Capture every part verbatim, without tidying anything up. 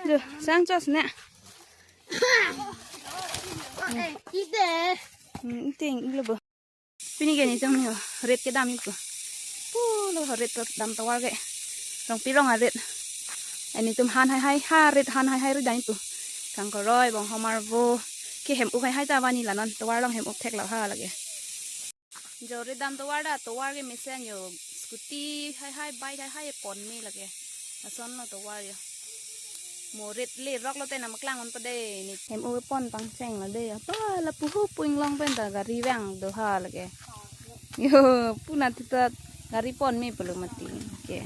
Jo, sang chos ne. Ide. Hmm, ting, iglo bo. Pini ke netum yo, rit kedam ikpo. Pulo rit kedam tovar ke. Rongpi rong arit. Netum han haihai, ha rit han haihai rit dam ikpo. Kangkoroi, bong homar bo. Ke hem-uk haihai ta bani lanon, tovar along hem-uk thek lo ha lake. Jo rit dam tovar ta, tovar ke mesen yo, scooty haihai, bike haihai pon me lake. Lason lo tovar yo. Mo rit le rok lote nangpaklang ponpo de, ne hem-uk pon pangcheng lo de. Apa lapu hu pu inglong pen ta gari vang do ha lake. Yo, puna tita gari pon me pulo mati. Ke.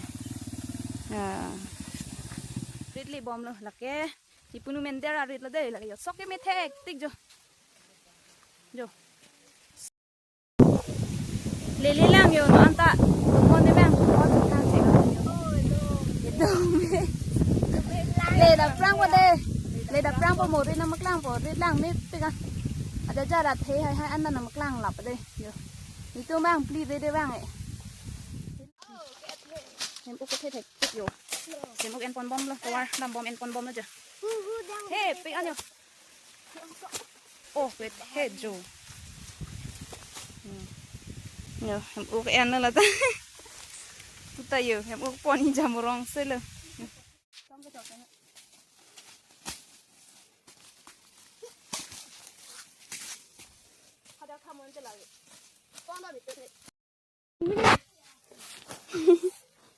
Ah. Rit le bom lo lake. Ipunu mender arit lo de lake yo. Sok ke me thektik jo. Jo. Lele lang yo, no anta. Tumon ne bang, tumon ne bang, cek yo. Itu. Le dam prang po de. Le dam prang po, mo rit nangpaklang po, rit lang mepik ah. Ada jarat he hai hai an nangpaklang lap de. Yo. Itu bang, pli de de bang eh. Hem-uk ke thek thek yo. Hem-uk en pon bom lo, tovar dam bom en pon bom lo jo. He, pik an yo. Oh, wait, he jo. Hmm. Yo, hem-uk en lo lata. Puta yo, hem-uk pon i jam rong se lo.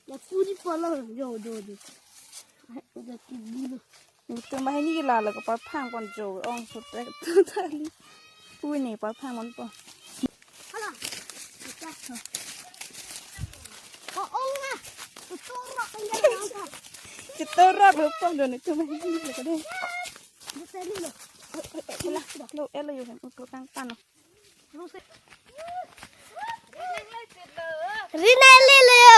Lapu di pala, jo, jo, jo. Ai, udah tidur. Itu mah ini gila lah, kepala pang pon jo, ong sutrek tu tali. Pu ne, kepala pang pon po. Hala. Oh, ong ah. Ketorok tinggal apa? Ketorok lo pon don itu mah ini gila deh. Betul lo. Lo, lo, elo yo kan, utu tang pan lo. Ri nangle lo yo.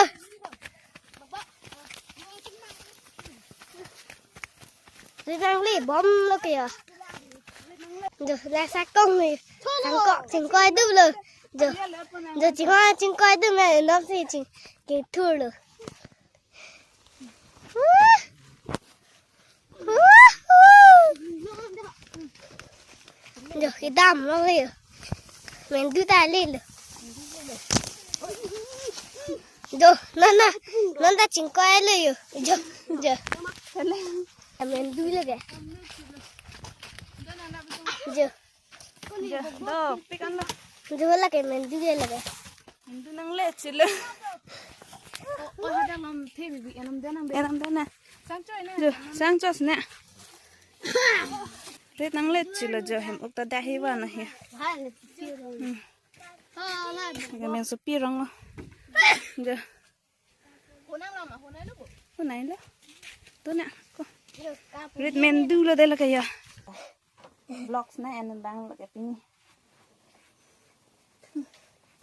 Ri nangle bom lo ke yo. Jo, la sakong ni. Chingkoi, chingkoi dup lo. Jo, jo, chingkoi, chingkoi dup na, nom si ching, chingthur lo. Jo, kedam lo yo. Mendu ta le lo. Jo, nana, nana chingkoi lo yo. Jo, jo. Mendu lo ke. Jo. Jo, do, pik an lo. Jo lake mendu ke lake. Mendu nangle chilo. Oh, oh, ada lam the bibi, enam dana. Enam dana. Sang choi na. Jo, sang chos ne. Rit nangle chilo jo, hem-uk ta dahi ba na he. Hmm. Ke men sopi rong lo. Jo. Honai lo. Honai lo. Tu na ko. Rit mendu lo de lake ya. Vlogs na en bang lake pini.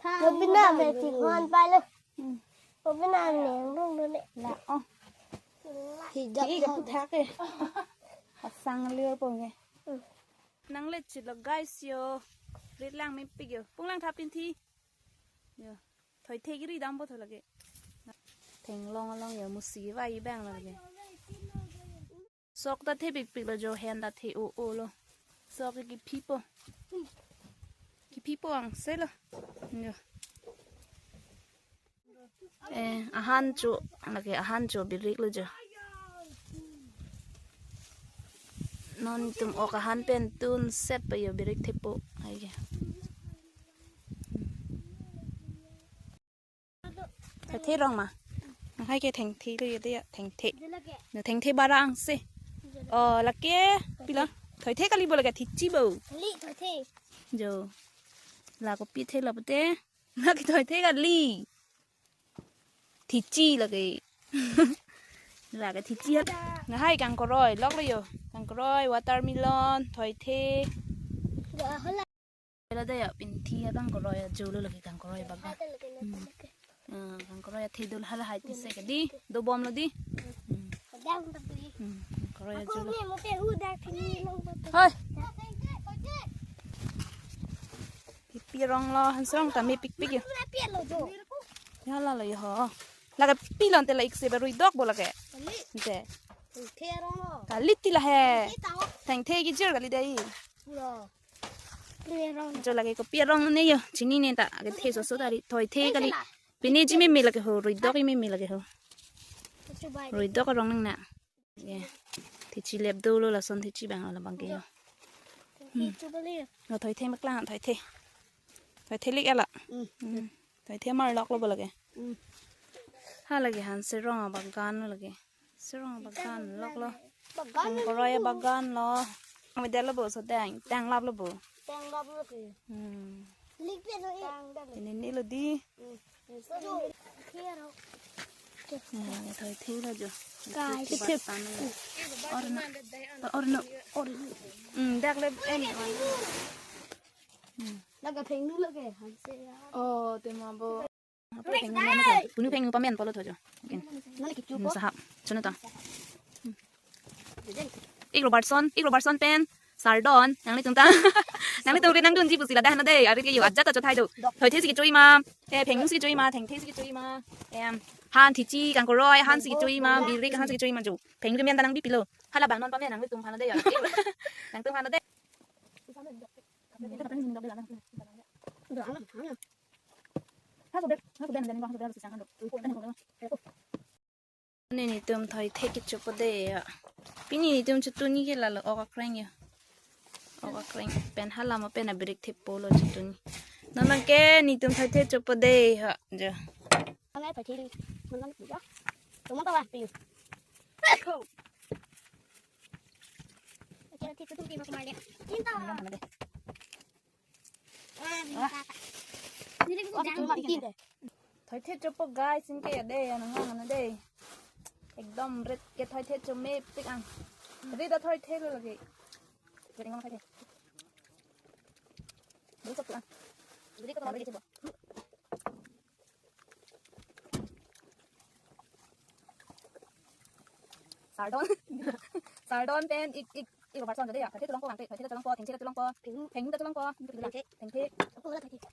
Pabina me ti hon pa lo. Hmm. Pabina me rung lo ne. La oh. Hijab. Ki ka pu thak ke. Asang liur po nge. Hmm. Nangle chilo guys yo. Rit lang mepik yo. Pung lang thap tin thi. Yo. Thoi the kiri dam po tho lake. Thenglong along yo musi vai bang lake. Sok ta the pikpik lo jo, hen ta the o o lo. Sok ke kiphi po. Kiphi po ang se lo. Jo. Eh, ahan cho, lake ahan cho birik lo jo. Non tum ok ahan pen tun set pa yo birik thepo. Ai ke. Thoi the rong ma. Hai ke thengthe lo yo de ya, thengthe. No thengthe barang se. Oh, lake pila. Thoi the kali bo lake thichi bo. Li thoi the. Jo. La kopi the la pute. Lake thoi the kali. Thichi lake. Lake thichi hat. Lahai kangkoroi lok lo yo. Kangkoroi, watermelon, thoi the. Hala da ya pin thi abang koroi ajo lo lake kangkoroi baba. Hmm. Ah, kangkoroi athe dul hala hai ti se ke di. Do bom lo di. Hmm. Hmm, kangkoroi ajo lo. Hoi. Pipi rong lo, han song ta mepikpik yo. Ya la lo yo ho. Lake pilon te la ik se ba rui dok bo lake. Te. Thengthe arong lo. Kali ti la he. Thengthe tang. Thengthe kejir kali dei. Lo. Thengthe arong. Jo lake kopi arong ne jo. Chinine ta. Kethe soso ta ri. Thoithe kali. Pini ji meme lake ho. Ruidok ji meme lake ho. Chubai. Ruidok arong nang na. Ye. Thechi lep dolo lason thechi bang labang ke jo. Thengthe chubai le. Lo thoithe maklang thoithe. Thoithe lik ala. Hmm. Hmm. Thoithe mar lok lo bo lake. Hmm. Ha lake han serong abagan lo lake. Serong abagan lok lo. Bagan lo. Kangkoroi abagan lo. Ame delo bo so dang, dang lap lo bo. Dang lap lo ke. Hmm. Lik pe lo i. Dang dang. Ini ni lo di. Hmm. Ini so jo. Kero. Nah, thoithe lo jo. Kai. Thoithe. Or no. Or no. Or no. Hmm, dak le em. Hmm. Laga phengnu lake, hanse ya. Oh, tema bo. Apa phengnu na kan? Punu phengnu pamen polo thojo. Oke. Nani kichu Hmm, ko? Sahap. Chuna ta. Jeng. Ik Robertson, ik Robertson pen. Sardon, nanglitum ta. Nanglitum ri nangdunji pusi ladak hana dei, arit ke jo, ajat ta chothai do. Thoithe si kechui ma, eh, phengnu si kechui ma, thengthe si kechui ma, em, han thechi, kangkoroi, han si kechui ma, birik, han si kechui ma jo. Phengnu men ta nangbi pilo. Hala bang non pamen nanglitum hana dei ya. Nangtum hana dei. Nini tum thoithe kechopo dei ya. Pini nini tum chotuni ke lalo ok akreng ya. Ok akreng pen hala mo pen abirik thepo lo chotuni. Nonang ke nini tum thoithe chopo dei ha jo. Ang ay thoithe. Manang ya. Tumata wa pi. Oke, oke, tutup di mas kemarin. Cinta. Ah, ini. Wah, cuma bikin deh. Thoithe chopo guys, ingke ya dei, anang nang dei. Ekdom rit ke thoithe chomepik ang. Rit ta thoithe lo lagi. Jadi ngomong thoithe. Beri satu ang. Beri ke thoithe chopo. Sardon. Sardon pen ik ik ik Robertson dei ya. Thoithe cholong po ang, thoithe cholong po, thengthe cholong po. Phengnu ta cholong po. Thengthe. Thengthe. Aku lah thoithe.